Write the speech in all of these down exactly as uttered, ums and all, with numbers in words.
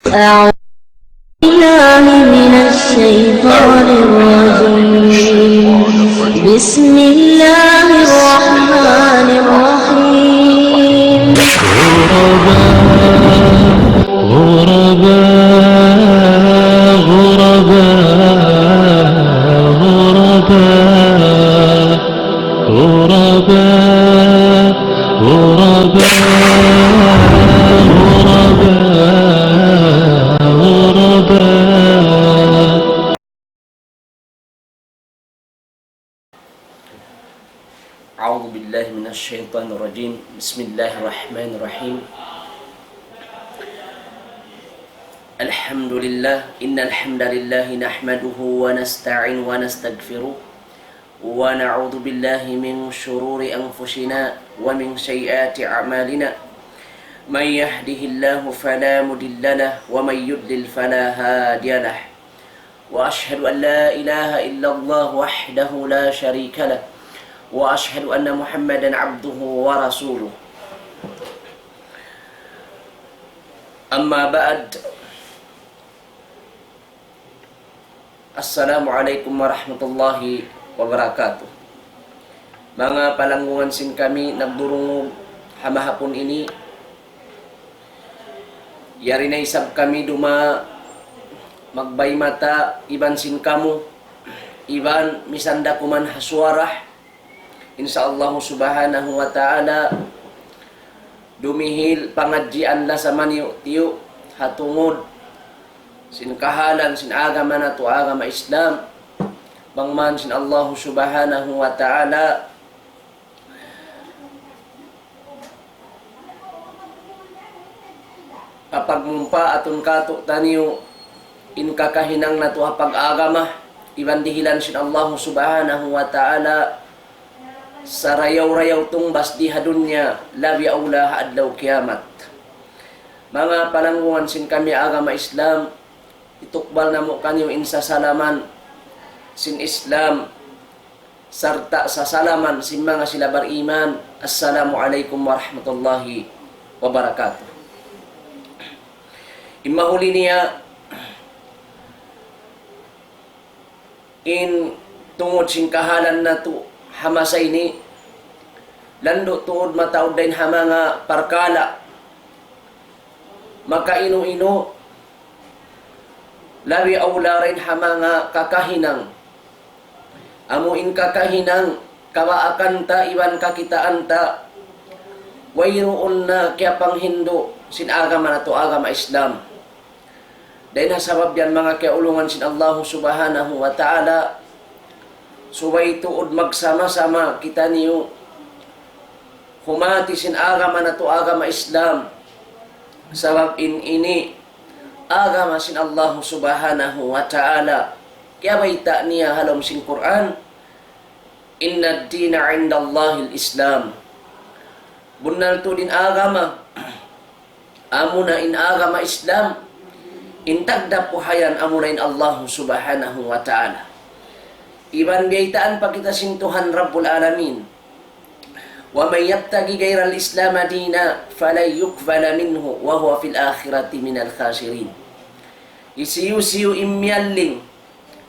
أعوذ بالله من الشيطان الرجيم. بسم الله الرحمن الرحيم. غرباء، غرباء، غرباء، غرباء. غرباء، غرباء، غرباء، غرباء. أعوذ بالله من الشيطان الرجيم. بسم الله الرحمن الرحيم. الحمد لله. إن الحمد لله نحمده ونستعين ونستغفره. ونعوذ بالله من شرور أنفسنا ومن سيئات أعمالنا. من يهده الله فلا مضل له ومن يضلل فلا هادي له. وأشهد أن لا إله إلا الله وحده لا شريك له. وأشهد أن محمدا عبده ورسوله. أما بعد. Assalamu alaykum warahmatullahi wabarakatuh. Manga palanggungan sin kami nagdurungug ha mahapun ini, yari na isab kami dumaug magbay mata iban sin kamu, iban misan da kuman ha suwara. Insya Allah subhanahu wa ta'ala, dumihil pangadjian lasa maniyu-tiyu ha tungud sin kahalan sin agama natu' agama Islam. Bang man sin Allah subhanahu wa ta'ala, kapagmumpaatun katu'taniyu in kakahinang natu' ha pag-agama, iban dihilan sin Allah subhanahu wa ta'ala, sarayaw-rayaw tungbas di ha dunya, labi awla ha adlaw kiyamat. Manga palanggungan sin kami agama Islam, itukbal namu' kaniyu in sasalaman sin Islam, sarta' sasalaman sin manga sila bariman. Assalamu alaykum warahmatullahi wabarakatuh. In mahuli niya, in tungud sin kahalan natu' ha masa ini, landu' tuud mataud dayn ha manga parkala' makainu-inu, labi awla dayn ha manga kakahinang. Amu in kakahinang, kabaakan ta iban kakitaan ta, wayruun na kiyapanghindu' sin agama natu' agama Islam. Dayn ha sabab yan, manga kiyaulungan sin Allahu subhanahu wa ta'ala, subay tuud magsama-sama kitaniyu humati sin agama natu' agama Islam. Sabab in ini agama sin Allahu subhanahu wa ta'ala, kiyabayta' niya ha lawm sin Qur'an, إن الدين عند الله الإسلام. Bunnal tuud in agama, amuna in agama Islam, in tagdapu hayan amuna in Allahu subhanahu wa ta'ala. Iban biyaytaan pa kita sin Tuhan Rabbul Alamin. ومن يبتغ غير الإسلام دينا فلن يقبل منه وهو في الآخرة من الخاسرين. Hisiyu-siyu in miyalling,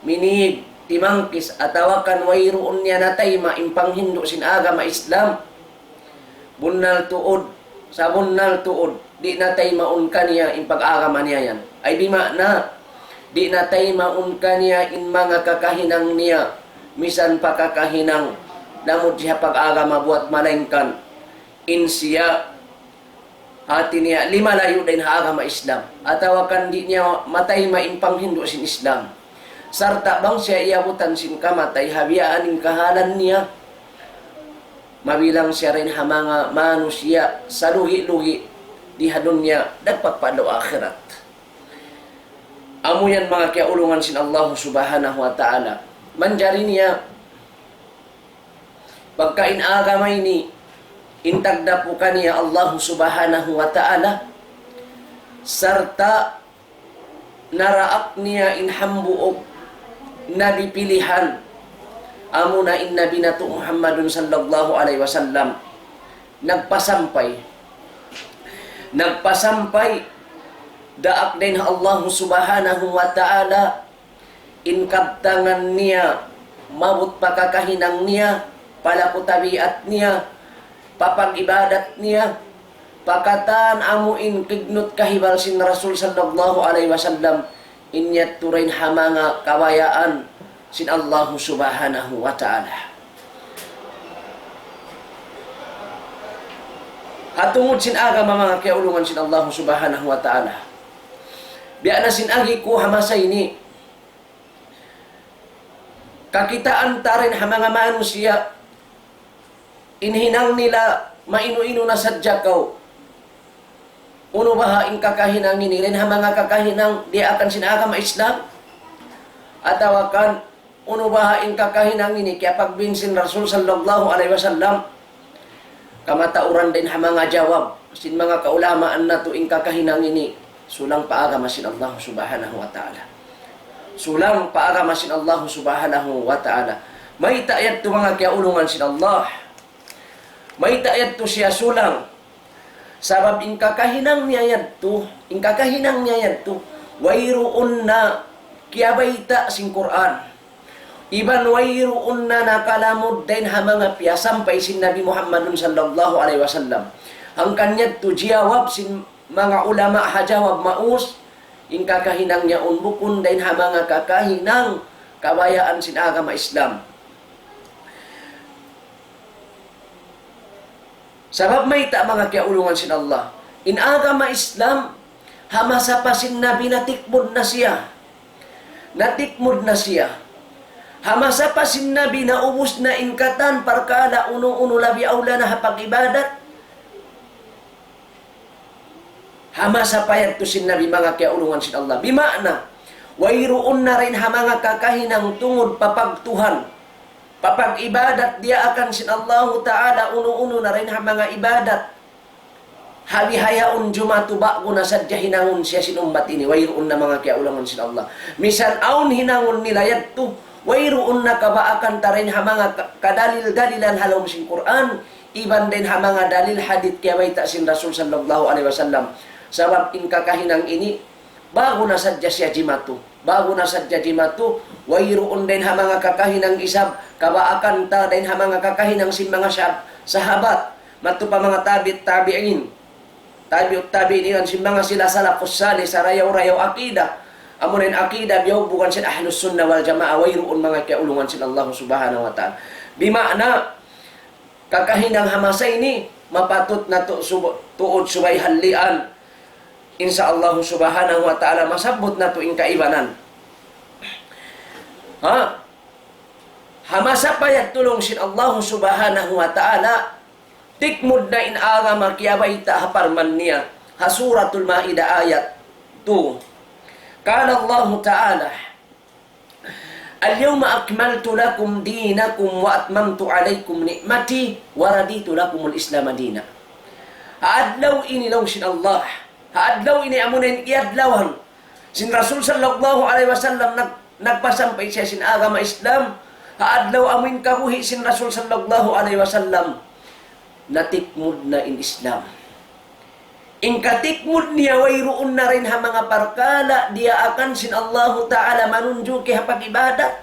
minīg, timangkis, atawa kan wayruun niya natayma' in panghindu' sin agama Islam, bunnal tuud, sabunnal tuud, di' na taymaun kaniya in pag-agama niya yan. Ay di' maana, di' na taymaun kaniya in manga kakahinang niya, misan pa kakahinang lamud siya pag-agama buwat, malaingkan in siya, hati niya, limalayu' dayn ha agama Islam, atawa kan di' niya matayma' in panghindu' sin Islam. Sarta' bang siya iyabutan sin kamatay, ha biyaan in kahalan niya, mabilang siya dayn ha manga manusiya' salugi'-lugi' di ha dunya, dagpak pa adlaw akhirat. Amu yan manga kiyaulungan sin Allahu subhanahu wa ta'ala. Manjari niya, pagka in agama ini, in tagdapu kaniya Allahu subhanahu wa ta'ala, sarta' naraak niya in hambuuk nabi pilihan, amuna in Nabi natu' Muhammadun sallallahu alayhi wasallam, nagpasampay. Nagpasampay Daak dayn ha Allahu Subhanahu wa Ta'ala in kabtangan niya, maabut pa kakahinang niya, palaku tabiat niya, pa pag-ibadat niya, pa katan amu in kignut kahibal sin Rasul sallallahu alayhi wasallam, in yadtu dayn ha manga kabayaan sin Allahu Subhanahu wa Ta'ala. Ha tungud sin agama, manga kiyaulungan sin Allahu Subhanahu wa Ta'ala. Biya' na sin agi ku ha masa ini, kakitaan ta dayn ha manga manusiya', in hinang nila mainu-inu na sadja kaw. Unu baha' in kakahinang ini, dayn ha manga kakahinang diyaakan sin agama Islam? Atawa kan, unu baha' in kakahinang ini, kiyapagbin sin Rasul sallallahu alayhi wasallam? Kamatauran dayn ha manga jawab sin manga kaulamaan natu', in kakahinang ini sulang pa agama sin Allah Subhanahu wa Ta'ala. Sulang pa agama sin Allah Subhanahu wa Ta'ala. Mayta' yadtu, manga kiyaulungan sin Allah? Mayta' yadtu siya sulang? Sabab in kakahinang niya yadtu, in kakahinang niya yadtu, wayruun na kiyabayta' sin Qur'an. Iban wayruun na nakalamud dayn ha manga piyasampay sin Nabi Muhammadun sallallahu alayhi wasallam. Hangkan yadtu jiyawab sin manga ulama ha jawab maus, in kakahinang niya yaun bukun dayn ha manga kakahinang kabayaan sin agama Islam. Sabab mayta', manga kiyaulungan sin Allah? In agama Islam, ha masa pa sin Nabi natikmud na siya. Natikmud na siya. Ha masa pa sin Nabi naubus na in katan parkala' unu-unu labi awla na ha pag-ibadat. Ha masa pa yadtu sin Nabi, manga kiyaulungan sin Allah. Bima'na, wayruun na dayn ha manga kakahinang tungud pa pagtuhan, pa pag-ibadat diyaakan sin Allahu Ta'ala, unu-unu na dayn ha manga ibadat. Ha bihaun jumatu ba'gu na sadja hinangun siya sin ummat ini, wayruun na, manga kiyaulungan sin Allah. Misan awn hinangun nila yadtu, wayruun na kabaakan ta dayn ha manga ka-, kadalil-dalilan ha lawm sin Qur'an, iban dayn ha manga dalil hadith kiyabayta' sin Rasul sallallahu alayhi wasallam. Sabab in kakahinang ini, ba'gu na sadja siya jimatu. Ba'gu na sadja jimatu, wayruun dayn ha manga kakahinang isab, kabaakan ta dayn ha manga kakahinang sin manga sahab-, sahabat, madtu pa manga tabi'ut tabi'in. Tabi'ut tabi'in iban sin manga sila salafus salih, sarayaw-rayaw akida. Amuna in akida, biyawbugan sin Ahlus Sunnah wal Jamaah, wayruun, manga kiyaulungan sin Allah Subhanahu wa Ta'ala. Bima'na, kakahinang ha masa ini, mapatut natu' sub-, tuud subay hallian. Insya Allah Subhanahu wa Ta'ala, masabbut natu' in kaibanan. Ha? Ha masa pa yadtu laung sin Allah Subhanahu wa Ta'ala, tikmud na in agama kiyabayta' ha parman niya. Ha Suratul Ma'idah ayat two. قال الله تعالى: اليوم أكملت لكم دينكم وأتممت عليكم نعمتي ورضيت لكم الإسلام دينا. Ha adlaw ini laung sin Allah. Ha adlaw ini amuna in iyadlawan sin Rasul sallallahu alayhi wasallam nag-, nagpasampay siya sin agama Islam. Ha adlaw amu in kabuhi' sin Rasul sallallahu alayhi wasallam, natikmud na in Islam. In katikmud niya wayruun na dayn ha manga parkala' diyaakan sin Allahu Ta'ala manunjuki ha pag-ibadat.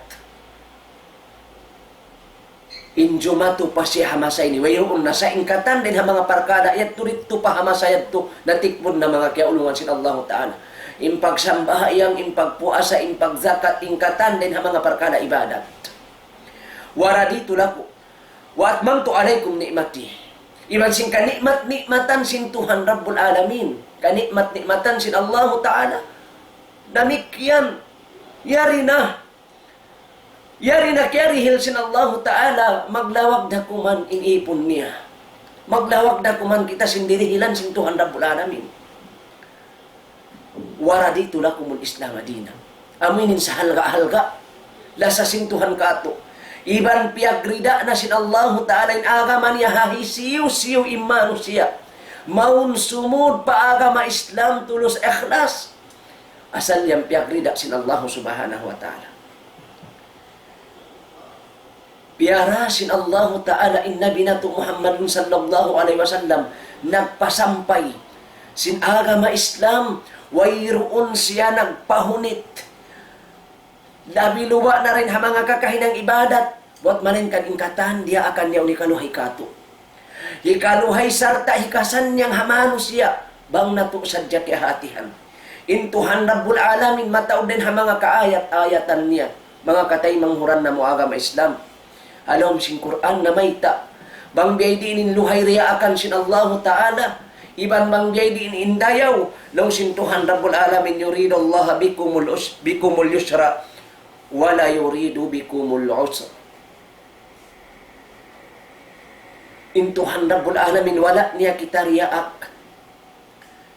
In jumatu pa siya ha masa ini, wayruun na sa' in katan dayn ha manga parkala' yadtu didtu pa ha masa yadtu, natikmud na, manga kiyaulungan sin Allahu Ta'ala. In pagsambahayang, in pagpuasa, in pagzakat, in katan dayn ha manga parkala' ibadat. ورضيت لكم وأتممت عليكم نعمتي. Iban sin kanikmat-nikmatan sin Tuhan Rabbul Alamin. Kanikmat-nikmatan sin Allahu Ta'ala. Damikkiyan. Yari na. Yari na kiyarihil sin Allahu Ta'ala. Maglawag da kuman in ipun niya. Maglawag da kuman kita sin dirihilan sin Tuhan Rabbul Alamin. ورضيت لكم الإسلام دينا. Amu ini in sahalga'-halga'. Lasa sin Tuhan katu'. Iban piyagrida na sin Allahu Ta'ala in agama niya ha hisiyu-siyu in manusiya'. Mawn sumud pa agama Islam tulus ikhlas. Asal yan piyagrida sin Allahu Subhanahu wa Ta'ala. Piyara sin Allahu Ta'ala in Nabi natu' Muhammadun sallallahu alayhi wasallam, nagpasampay sin agama Islam, Wayruun siya nagpahunit. Labi luba na dayn ha manga kakahinang ibadat. Buat malaingkan in katan diyaakan niya uli kaluhay katu'. Hikaluhay sarta' hikasannyang ha manusiya', bang natu' sadja kiyahatihan. In Tuhan Rabbul Alamin mataud dayn ha manga kaayat-ayatan niya, manga kataymanghuran namu' agama Islam. Ha lawm sin Qur'an namayta', bang biyadiin in luhay diyaakan sin Allahu Ta'ala, iban bang biyadiin in dayaw, laung sin Tuhan Rabbul Alamin, يريد الله بكم العس-، بكم اليسر ولا يريد بكم العسر. In Tuhan Rabbul Alamin, wala' niya kita diyaak.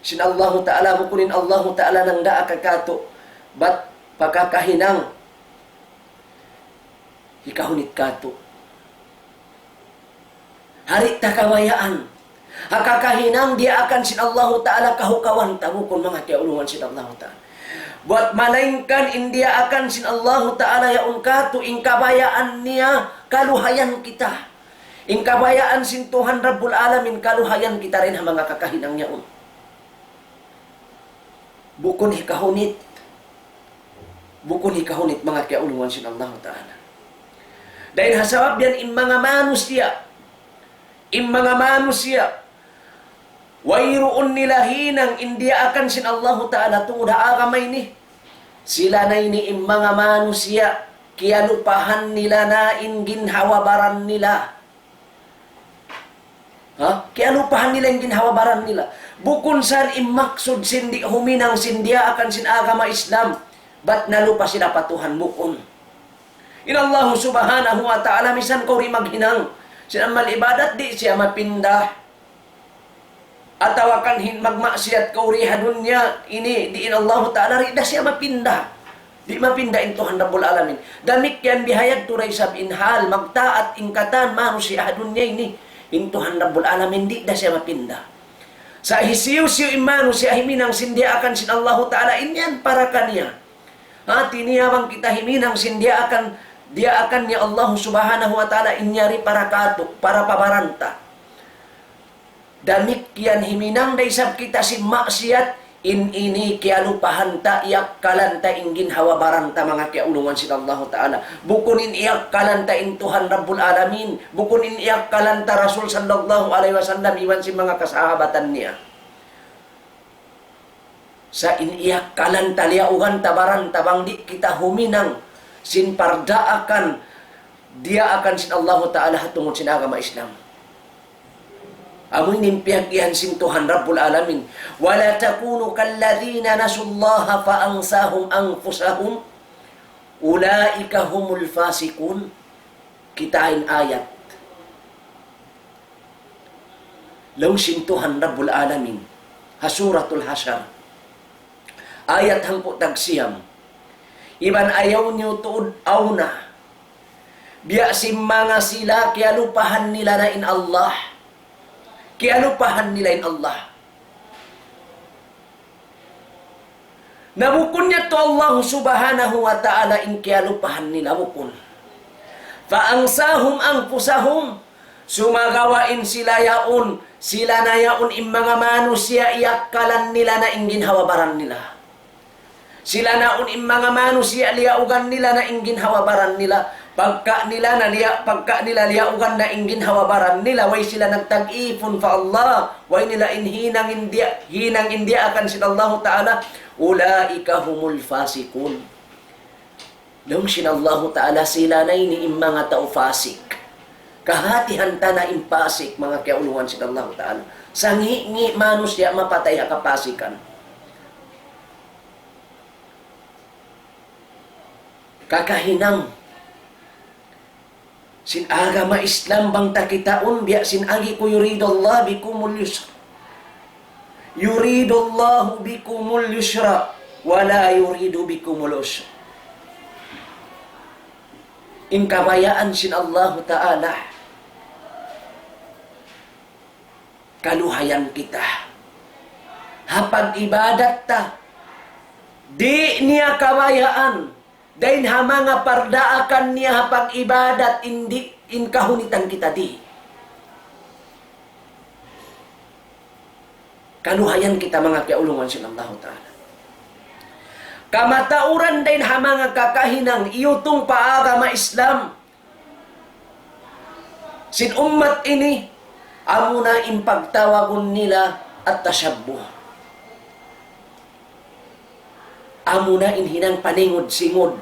Sin Allahu Ta'ala, bukun in Allahu Ta'ala nangdaak katu', bat pakakahinang hikahunit katu'. Di' ta kabayaan. Ha kakahinang diyaakan sin Allahu Ta'ala kahukawan ta, bukun, manga kiyaulungan sin Allahu Ta'ala. Buat malaingkan in diyaakan sin Allahu Ta'ala yaun katu', in kabayaan niya kaluhayan kita. In kabayaan sin Tuhan Rabbul Alamin kaluhayan kita dayn ha manga kakahinang yaun. Bukun hikahunit. Bukun hikahunit, manga kiyaulungan sin Allahu Ta'ala. Dayn ha sabab yan in manga manusiya', in manga manusiya', wayruun nila hinang in diyaakan sin Allahu Ta'ala tungud ha agama ini. Sila na ini in manga manusiya', kiyalupahan nila na in ginhawa-baran nila. Ha? Kiyalupahan nila in ginhawa-baran nila. Bukun sa in maksud sin di' huminang sin diyaakan sin agama Islam. Bat nalupa sila pa Tuhan, bukun. In Allahu Subhanahu wa Ta'ala, misan kaw di' maghinang sin amal ibadat, di' siya mapinda. Atawa kan hin magmaksiyat kaw di ha dunya ini, di' in Allahu Ta'ala, di' da siya mapinda. Di' mapinda in Tuhan Rabbul Alamin. Damikkiyan bihayadtu da isab in hal, magtaat in katan manusiya' ha dunya ini, in Tuhan Rabbul Alamin di' da siya mapinda. Sa' hisiyu-siyu in manusiya' himinang sin diyaakan sin Allahu Ta'ala, in yan para kaniya. Hati niya bang kita himinang sin diyaakan, diyaakan niya Allahu Subhanahu wa Ta'ala, in yari para katu', para pa baran ta. Damikkiyan himinang da isab kita sin maksiyat, in ini kiyalupahan ta, iyakkalan ta in ginhawa-baran ta, manga kiyaulungan sin Allahu Ta'ala. Bukun in iyakkalan ta in Tuhan Rabbul Alamin, bukun in iyakkalan ta Rasul sallallahu alayhi wasallam iban sin manga kasahabatan niya. Sa' in iyakkalan ta, liyaugan ta baran ta bang di' kita huminang sin pardaakan diyaakan sin Allahu Ta'ala ha tungud sin agama Islam. Amu ini in piyag-iyan sin Tuhan Rabbul Alamin. ولا تكونوا كالذين نسوا الله فأنساهم أنفسهم أولئك هم الفاسقون. Kitaa in ayat. Laung sin Tuhan Rabbul Alamin ha Suratul Hasyr, ayat hangpu' tag siyam. Iban ayaw niyu tuud awna. Biya' sin manga sila kiyalupahan nila na in Allah. Kiyalupahan nila in Allah. Na bukun yadtu Allah Subhanahu wa Ta'ala in kiyalupahan nila, bukun. فأنساهم أنفسهم. Sumagawa' in sila yaun, sila na yaun in manga manusiya' iyakkalan nila na in ginhawa-baran nila. Sila na yaun in manga manusiya' liyaugan nila na in ginhawa-baran nila. Pagka nila na liya-, pagka nila liyaugan na in ginhawa-baran nila, way sila nagtag-ipun pa Allah, way nila in hinang in diya-, hinang in diyaakan sin Allahu Ta'ala, أولئك هم الفاسقون. Laung sin Allahu Ta'ala, sila na ini in manga tau fasik. Kahatihan ta na in fasik, manga kiyaulungan sin Allahu Ta'ala. Sangi'-ngi' manusiya' mapatay ha kapasikan. Kakahinang sin agama Islam bang ta kitaun, biya' sin agi ku, يريد الله بكم اليسر. يريد الله بكم اليسر ولا يريد بكم العسر. In kabayaan sin Allahu Ta'ala, kaluhayan kita ha pag-ibadat ta. Di' niya kabayaan dayn ha manga pardaakan niya ha pag-ibadat, in di', in kahunitan kita di'. Kaluhayan kita, manga kiyaulungan sin Allahu Ta'ala. Kamatauran dayn ha manga kakahinang iyutung pa agama Islam sin ummat ini, amuna in pagtawagun nila at-tashabbuh. Amuna in hinang paningud-singud.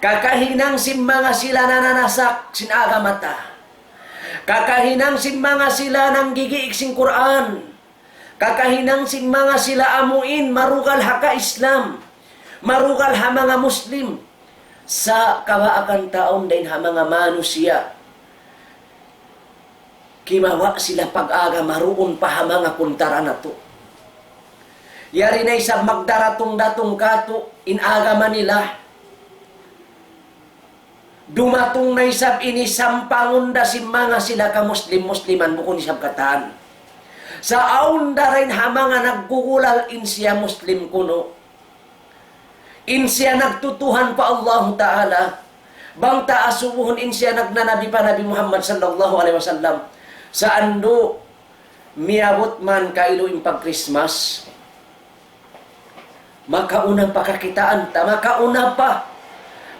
Kakahinang sin manga sila nananasak sin agama ta. Kakahinang sin manga sila nanggigiik sin Qur'an. Kakahinang sin manga sila amuin marugal ha ka-Islam, marugal ha manga Muslim. Sa' kabaakan taun dayn ha manga manusiya', kimawa' sila pag-agama duun pa ha manga kuntara natu'. Yari na isab magdaratung-datung katu' in agama nila. Dumatung na isab ini sampangun da sin manga sila ka Muslim-Musliman, bukun isab katan. Sa' awn da dayn ha manga naggugulal in siya Muslim kunu'. In siya nagtutuhan pa Allahu Ta'ala. Bang ta asubuhun in siya nagnanabi pa Nabi Muhammad sallallahu alayhi wasallam. Sa' andu', miyabut man kailu in pag-Christmas. Makauna pa kakitaan ta, makauna pa.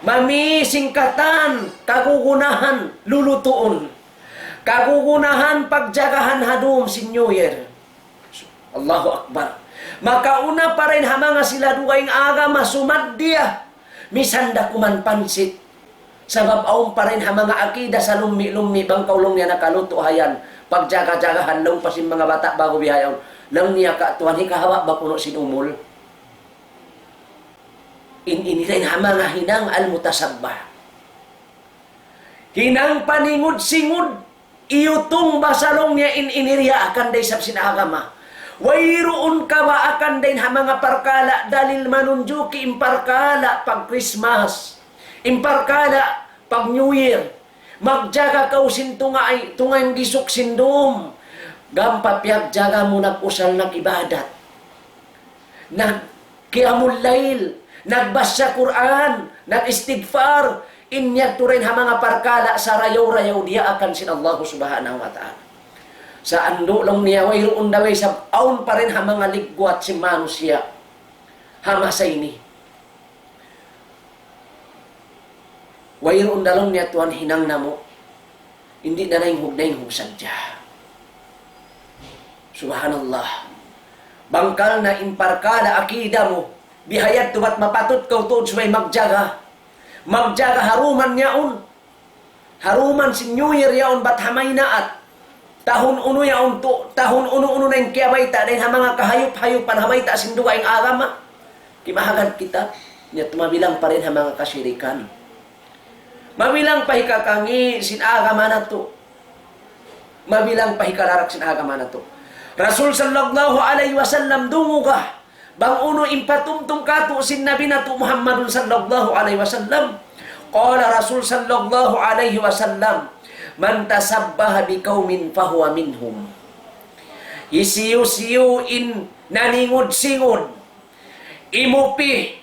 Mamising katan, kagugunahan, lulutuun. Kagugunahan, pagjagahan ha dum sin New Year. Allahu Akbar. Makauna pa dayn ha manga sila dugaing agama sumaddiya. Misan da kuman pansit. Sabab awn pa dayn ha manga akida sa lummi'-lummi' bang kaw laung niya nakalutu' ha yan. Pagjaga-jagahan laung pa sin manga bata' ba'gu bihaun. Laung niya ka tuwan hikahawa ba kunu' sin umul. In ini dayn ha manga hinang al-mutashabbah. Hinang paningud-singud. Iyutung ba sa laung niya in ini riyaakan da isab sin agama. Wayruun kabaakan dayn ha manga parkala' dalil manunjuki in parkala' pag-Christmas. In parkala' pag-New Year. Magjaga kaw sin tunga', tunga' in gisuk sin dum. Gam pa piyagjaga mu nag-usal nag-ibadat. Nag-qiyamul layl, nagbasa Qur'an, nag-istighfar, in yadtu dayn ha manga parkala' sarayaw-rayaw diyaakan sin Allah Subhanahu wa Ta'ala. Sa' andu' laung niya wayruun da way isab awn pa dayn ha manga ligwat sin manusiya' ha masa ini. Wayruun da laung niya tuwan hinang namu'. Di' na nainghug-nainghug sadja. Subhanallah. Bangkal na in parkala' akida mu. Bihayadtu bat mapatut kaw tuud subay magjaga. Magjaga ha dum man yaun. Ha dum man sin New Year yaun bat ha maynaat. Tahun unu yaun tu, tahun unu-unu na in kiyabayta' dayn ha manga kahayup-hayupan ha bayta' sin dugaing agama. Kimahagad kita, niya tumabilang pa dayn ha manga kasirikan. Mabilang pa hikakangi' sin agama natu'. Mabilang pa hikalarak sin agama natu'. Rasul sallallahu alayhi wasallam dunguga. Bang unu in patumtum katu' sin Nabi natu' Muhammadun sallallahu alayhi wasallam. Qala Rasul sallallahu alayhi wasallam, "Man tashabbaha biqawmin fahuwa minhum." Hisiyu-siyu in naningud-singud, imupi,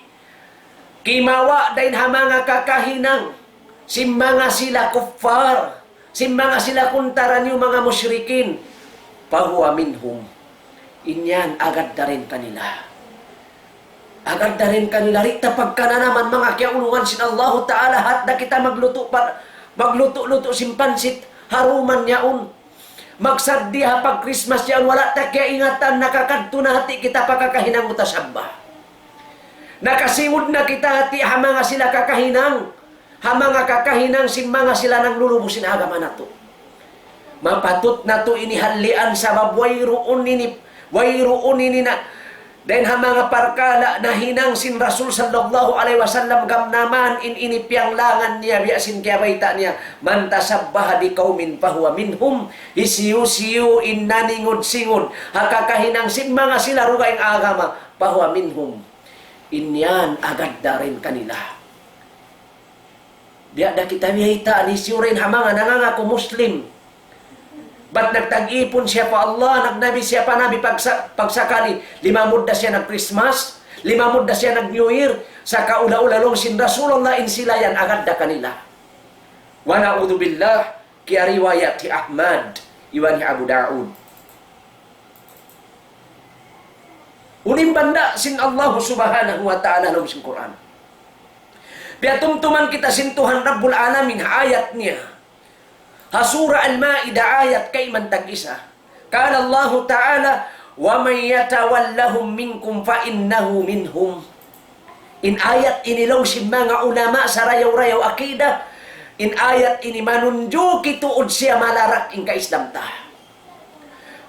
kimawa' dayn ha manga kakahinang, sin manga sila kuffar, sin manga sila kuntara niyu manga mushrikin, fahuwa minhum. In yan agad da dayn kanila. Agad da dayn kanila. Di' ta pagkananaman manga kiyaulungan sin Allahu Ta'ala, hat da kita maglutu' pa, maglutu'-lutu' sin pansit, ha dum man yaun. Magsaddi ha pag-Christmas yaun, wala' ta kiyaingatan, nakakadtu na hati kita pa kakahinang mutashabbah. Nakasingud na kita hati ha manga sila kakahinang, ha manga kakahinang sin manga sila nanglulubu' sin agama natu'. Mapatut natu' ini hallian sabab wayruun ini, wayruun ini na, dayn ha manga parkala' nahinang sin Rasul sallallahu alayhi wasallam gam naman in ini piyanglangan niya biya' sin kiyabayta' niya, "Man tashabbaha biqawmin fahuwa minhum." Hisiyu-siyu in naningud-singud ha kakahinang sin manga sila dugaing agama, fahuwa minhum. In yan agad da dayn kanila. Biya' da kita biyaytaan hisiyu dayn ha manga nangangaku Muslim. Bat nagtag-ipun siya pa Allah, nagnabi siya pa Nabi pagsa-, pagsakali, limamud da siya nag-Christmas, limamud da siya nag-New Year, sa' kaula-ula laung sin Rasulullah in sila yan agad da kanila. Wa na'udhu billah, kiyariwayat hi Ahmad, iban hi Abu Daud. Unu in banda' sin Allah Subhanahu wa Ta'ala ha lawm sin Qur'an. Piyatumtuman kita sin Tuhan Rabbul Alamin ha ayat niya. Ha Surah Al-Ma'idah ayat kaiman tag-isa. قال الله تعالى: ومن يتولهم منكم فإنه منهم. In ayat ini laung sin manga ulama sarayaw-rayaw akida, in ayat ini manunjuki tuud siya malarak in ka-Islam ta.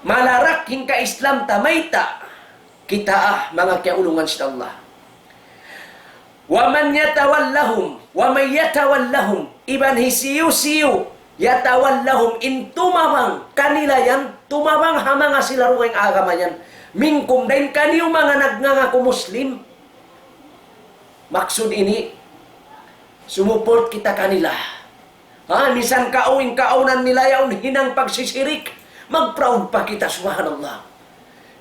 Malarak in ka-Islam ta, mayta'? Kita, ah, manga kiyaulungan sin Allah. ومن يتولهم، ومن يتولهم, iban hisiyu-siyu, يتولهم, in tumabang kanila yan, tumabang ha manga sila dugaing agama yan. منكم, dayn kaniyu manga nagngangaku Muslim. Maksud ini, sumuport kita kanila. Ha, minsan kaw in kaawnan nila yaun hinang pagsisirik. Mag-proud pa kita, subhanallah.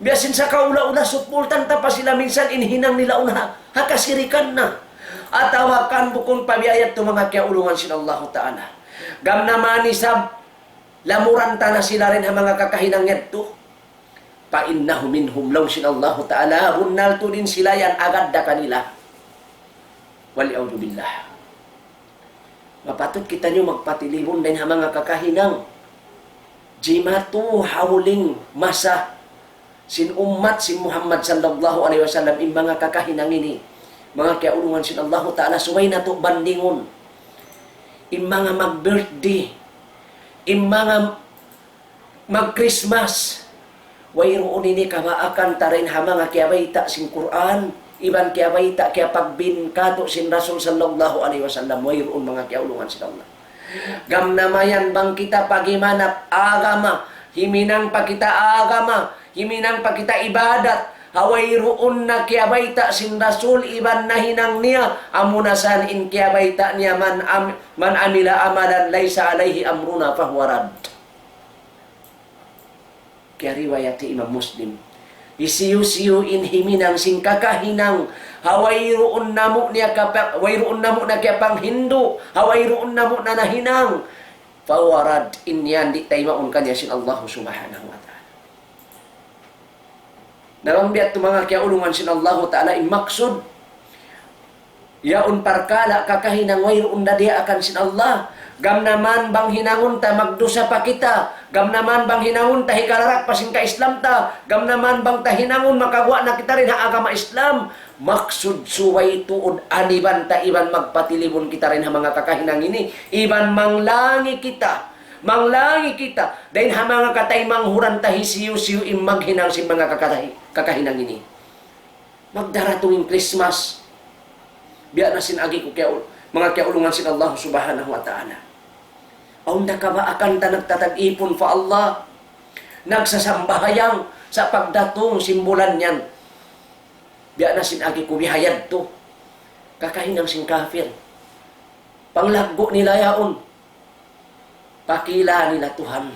Biya' sin sa kaula-ula, supportan ta pa sila minsan in hinang nila yaun ha, ha kasirikan na. Atawa kan bukun pa biya' yadtu manga kiyaulungan sin Allahu Ta'ala. Gam na man isab, lamuran ta na sila dayn ha manga kakahinang yadtu. فإنه منهم, laung sin Allahu Ta'ala, bunnal tuud in sila yan agad da kanila. والعياذ بالله. Mapatut kitaniyu magpatilibun dayn ha manga kakahinang. Jimatu ha huling masa sin ummat sin Muhammad sallallahu alayhi wasallam in manga kakahinang ini. Manga kiyaulungan sin Allahu Ta'ala, subay natu' bandingun. In manga mag-birthday, in manga mag-Christmas. Wayruun ini kabaakan ta dayn ha manga kiyabayta' sin Qur'an, iban kiyabayta', kiyapagbin katu' sin Rasul sallallahu alayhi wasallam. Wayruun, manga kiyaulungan sin Allah. Gam na mayan bang kita paghimanap agama, himinang pa kita agama, himinang pa kita ibadat, ha wayruun na kiyabayta' sin Rasul iban nahinang niya, amuna sa in kiyabayta' niya, من عم-، من عمل عملا ليس عليه أمرنا فهو رد. Kiyariwayat hi Imam Muslim. Hisiyu-siyu in himinang sin kakahinang, ha wayruun namu' niya kapa-, wayruun namu' na kiyapanghindu', ha wayruun namu' na nahinang, فهو رد, in yan di' taymaun kaniya sin Allah Subhanahu wa Ta'ala. Na bang biya' tu manga kiyaulungan sin Allahu Ta'ala, in maksud, yaun parkala' kakahinang wayruun da diyaakan sin Allah. Gam na man bang hinangun ta magdusa pa kita. Gam na man bang hinangun ta hikalarak pa sin ka-Islam ta. Gam na man bang ta hinangun makaguwa' na kita dayn ha agama Islam. Maksud subay tuud aniban ta iban magpatilibun kita dayn ha manga kakahinang ini. Iban manglangi kita. Manglangi kita. Dayn ha manga kataymanghuran ta hisiyu-siyu in maghinang sin manga kakatahi-, kakahinang ini. Magdaratung in Christmas. Biya' na sin agi ku kiyaul-, manga kiyaulungan sin Allah Subhanahu wa Ta'ala. Awn da kabaakan ta nagtatag-ipun pa Allah. Nagsasambahayang sa' pagdatung sin bulan yan. Biya' na sin agi ku bihayadtu. Kakahinang sin kafir. Panglaggu' nila yaun. Pakila nila Tuhan.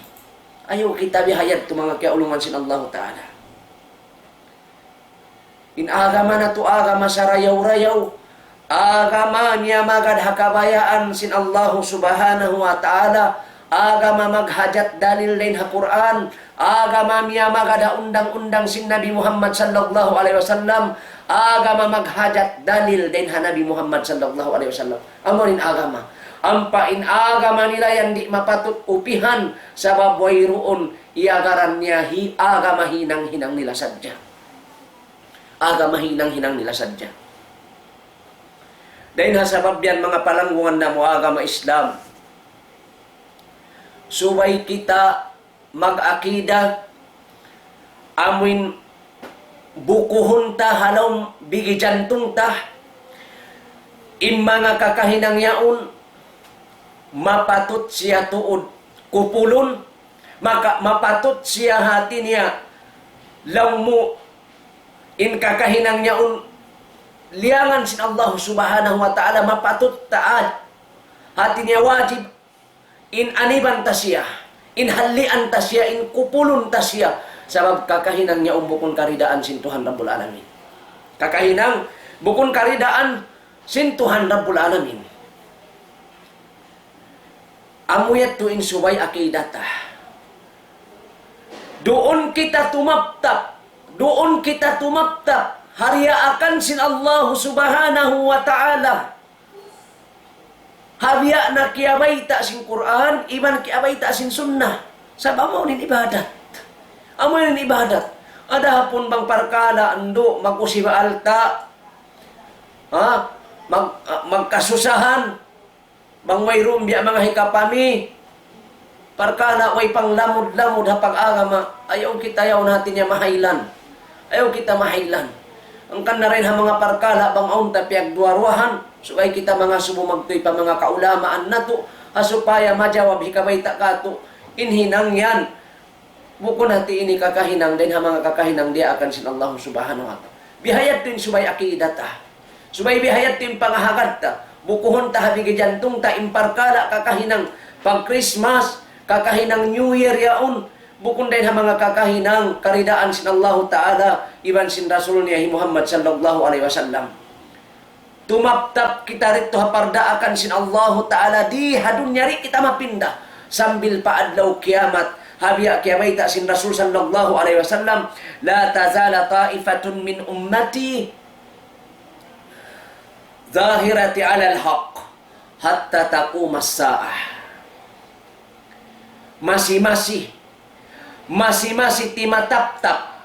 Ayaw kita bihayadtu manga kiyaulungan sin Allahu Ta'ala. In agama natu' agama sarayaw-rayaw. Agama miyamagad ha kabayaan sin Allahu Subhanahu wa Ta'ala. Agama maghajat dalil dayn ha Qur'an. Agama miyamagad ha undang-undang sin Nabi Muhammad sallallahu alayhi wasallam. Agama maghajat dalil dayn ha Nabi Muhammad sallallahu alayhi wasallam. Amu in agama. Ampa in agama nila yan di' mapatut upihan, sabab wayruun iyagaran niya hi agama hinang-hinang nila sadja. Agama hinang-hinang nila sadja. Dayn ha sabab yan manga palanggungan namu' agama Islam. Subay kita mag-akida, amuin bukuhun ta ha lawm bigi jantung ta, in manga kakahinang yaun, mapatut siya tuud kupulun, maka mapatut siya hati niya laung mu in kakahinang yaun liyangan sin Allah Subhanahu wa Ta'ala, mapatut taat. Hati niya wajib in aniban ta siya, in hallian ta siya, in kupulun ta siya, sabab kakahinang niya bukun karidaan sin Tuhan Rabbul Alamin. Kakahinang bukun karidaan sin Tuhan Rabbul Alamin. Amu yadtu in subay akida ta. Duun kita tumaptap Duun kita tumaptap ha diyaakan sin Allahu Subhanahu wa Ta'ala. Ha biya' na kiyabayta' sin Qur'an, iban kiyabayta' sin sunnah. Sabab amu in ibadat. Amu in ibadat. Adapun bang parkala' andu', mag-usib alta', ha? Mag-, ah, magkasusahan, bang wayruun biya' manga hikapami, parkala' way panglamud-lamud ha pag-agama, ayaw kita yaun hati niya mahaylan. Ayaw kita mahaylan. Hangkan na dayn ha manga parkala' bang awn ta piyagduwa-ruwahan, subay kita mangasubu magtuy pa manga kaulamaan natu', ha supaya majawab hikabayta' katu', in hinang yan. Bukun hati ini kakahinang dayn ha manga kakahinang diyaakan sin Allah Subhanahu wa Ta'ala. Biya' ha yadtu in subay aqidah ta. Subay biya' ha yadtu in pangahagad ta. Bukuhun ta ha bigi jantung ta in parkala' kakahinang pag-Christmas, kakahinang New Year yaun. Bukun dayn ha manga kakahinang karidaan sin Allahu Ta'ala iban sin Rasul niya hi Muhammad sallallahu alayhi wasallam. Tumaptap kita didtu ha pardaakan sin Allahu Ta'ala, di ha dunya di' kita mapinda. Sambil pa adlaw kiyamat, ha biya' kiyabayta' sin Rasul sallallahu alayhi wasallam, لا تزال طائفة من أمتي ظاهرة على الحق حتى تقوم الساعة. Masi-masi, masi-masi timataptap,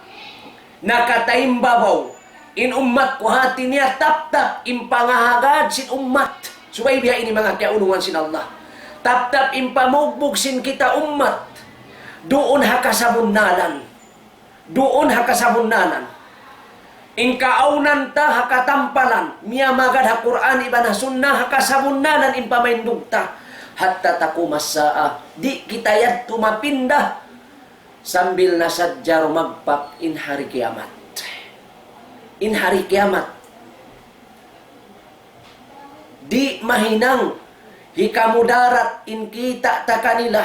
nakataimbabaw in ummat ku, hati niya taptap in pangahagad sin ummat. Subay biya' ini manga kiyaulungan sin Allah. Taptap in pamugbug sin kita ummat. Duun ha kasabunnalan. Duun ha kasabunnalan. In kaawnan ta ha katampalan, miyamagad ha Qur'an iban ha Sunnah, ha kasabunnalan in pamaindug ta. حتى تقوم الساعة. Di' kita yadtu mapinda sambil na sadja rumagpak in hari kiyamat. In hari kiyamat. Di' mahinang hikamudarat in kita' ta kanila.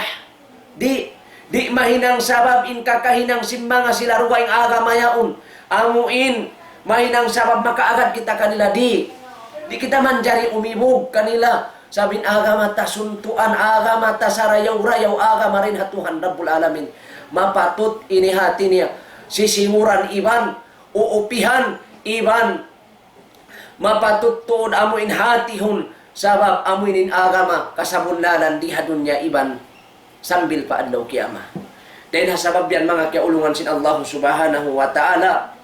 Di', di' mahinang sabab in kakahinang sin manga sila dugaing agama yaun. Amu in mahinang sabab makaagad kita kanila. Di'. Di' kita manjari umibug kanila. Sabab in agama ta suntuan, agama ta sarayaw-rayaw, agama dayn ha Tuhan Rabbul Alamin. Mapatut ini hati niya sisinguran iban uupihan iban mapatut tuud amu in hatihun, sabab amu in agama kasabunnalan di ha dunya iban sambil pa adlaw kiyamat. Dayn ha sabab yan manga kiyaulungan sin Allahu Subhanahu wa Ta'ala,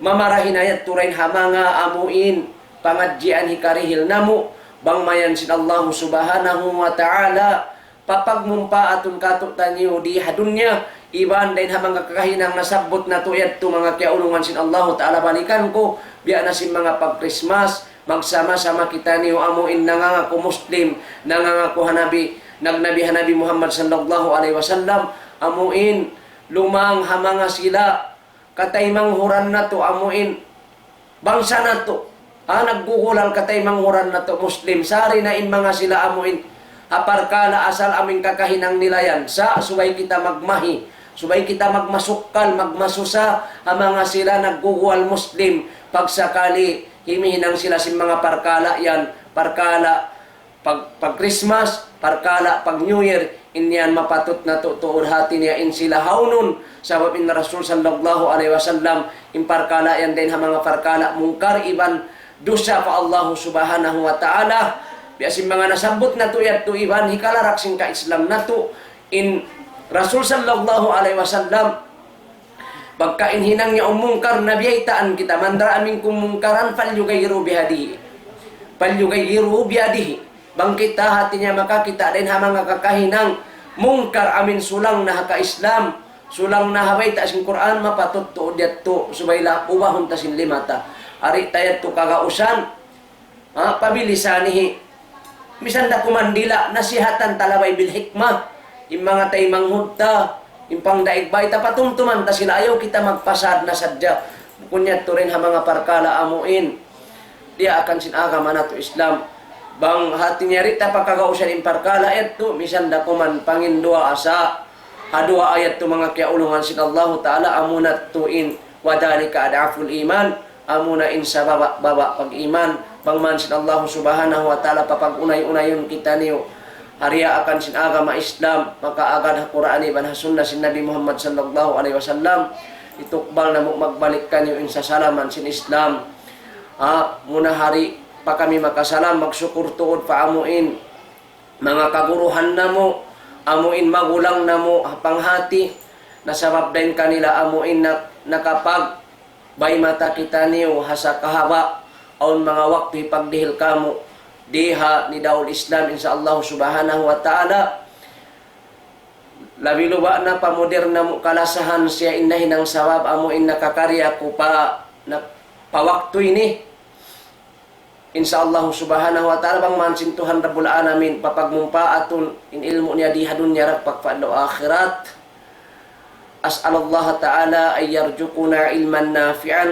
mamarahi na yadtu dayn ha manga amu in pangadjian hikarihil namu', bang mayan sin Allahu Subhanahu wa Ta'ala, papagmumpaatun katu'taniyu di ha dunya, iban dayn ha manga kakahinang nasabbut natu' yadtu manga kiyaulungan sin Allahu Ta'ala balikan ku, biya' na sin manga pag-Christmas, magsama-sama kitaniyu amu in nangangaku Muslim, nangangaku ha Nabi, nagnabi ha Nabi Muhammad sallallahu alayhi wasallam, amu in lumang ha manga sila, kataymanghuran natu' amu in bangsa natu'. Ha, naggugulal kataymanghuran natu' Muslim. Sari na in manga sila amu in ha parkala' asal amu in kakahinang nila yan. Sa' subay kita magmahi. Subay kita magmasukkal, magmasusa ha manga sila naggugulal Muslim. Pagsakali himihinang sila sin manga parkala' yan. Parkala' pag, pag-Christmas, parkala' pag-New Year, in yan mapatut natu' tuud hati niya in sila hawnun, sabab in Rasul sallallahu alayhi wasallam, in parkala' yan dayn ha manga parkala' mungkar iban dusa pa Allahu Subhanahu wa Ta'ala. Biya' sin manga nasabbut natu' yadtu iban hikalarak sin ka-Islam natu', in Rasul sallallahu alayhi wasallam, pagka in hinang niya awn mungkar, nabiyaytaan kita, من رأى منكم منكرا فليغيره بيده. فليغيره بيده. Bang kita hati niya makakita' dayn ha manga kakahinang mungkar amu in sulang na ha ka-Islam, sulang na ha bayta' sin Qur'an, mapatut tuud yadtu, subay la ubahun ta sin lima ta. Ari ta yadtu kagausan, ha, فبلسانه. Misan da kuman dila', nasihatan ta labay bil hikmah. In manga taymanghud ta, in pangdaig bay ta, patumtuman ta sila, ayaw kita magpasad na sadja. Bukun yadtu dayn ha manga parkala' amu in diyaakan sin agama natu' Islam. Bang hati niya di' ta pakagausan in parkala' yadtu, misan da kuman panginduwaa sa ha duwaa yadtu manga kiyaulungan sin Allahu Ta'ala, amuna tuud in وذلك أضعف الإيمان, amuna in sababa'-baba' pag-iman, bang man sin Allahu Subhanahu wa Ta'ala papag-unay-unayun kitaniyu ha diyaakan sin agama Islam, makaagad ha Qur'an iban ha sunnah sin Nabi Muhammad sallallahu alayhi wasallam, Itukbal namu' magbalik kaniyu in sasalaman sin Islam. Ha, muna hari pa kami makasalam, magsukur tuud pa amuin manga kaguruhan namu', amuin magulang namu', ha panghati, na sabab dayn kanila amuin na, nakapagbaymata kitaniyu ha sakahaba', awn manga waktu hipagdihil kamu', di ha Nidaul Islam, insya Allah subhanahu wa ta'ala. Labi luba' na pa mudir namu' kalasahan siya in nahinang sabab amuin nakakarya ku pa, na, pa waktu ini. Insya Allah subhanahu wa ta'ala, bang man sin Tuhan Rabbul Alamin, papagmumpaatun in ilmu' niya di ha dunya dagpak pa adlaw akhirat. أسأل الله تعالى أن يرزقنا علما نافعا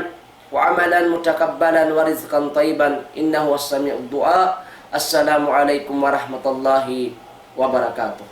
وعملا متقبلا ورزقا طيبا إنه هو سميع الدعاء. السلام عليكم ورحمة الله وبركاته.